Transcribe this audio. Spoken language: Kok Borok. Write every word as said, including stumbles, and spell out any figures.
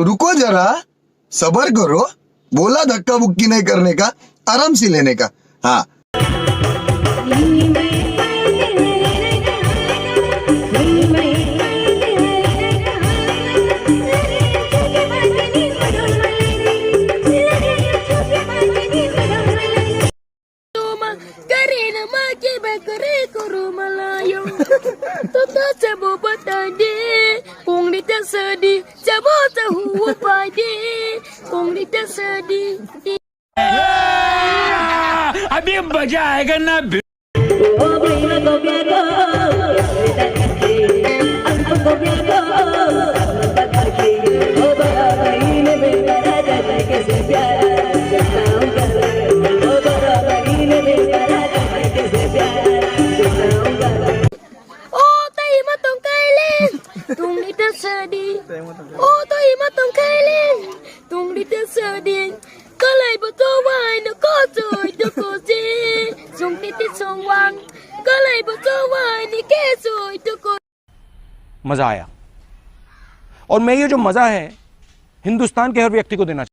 रुको जरा, सबर करो, बोला धक्का मुक्की नहीं करने का, आराम से लेने का। हाँ। Roma, karena make bakare ko Roma layo. Toto sabo batade, kongni ta sadi, sabo sahu pade, kongni ta sadi. अभी मजा आएगा ना। O tai ima tong kaileng, tungni ta sadi. O tai ima tong kaileng, tungni ta sadi. Kalai bo to wai no ko choi to ko je, sung ti ti sung wang. Kalai bo to wai ni ke choi to ko. मजा आया। और मैं ये जो मजा है, हिंदुस्तान के हर व्यक्ति को देना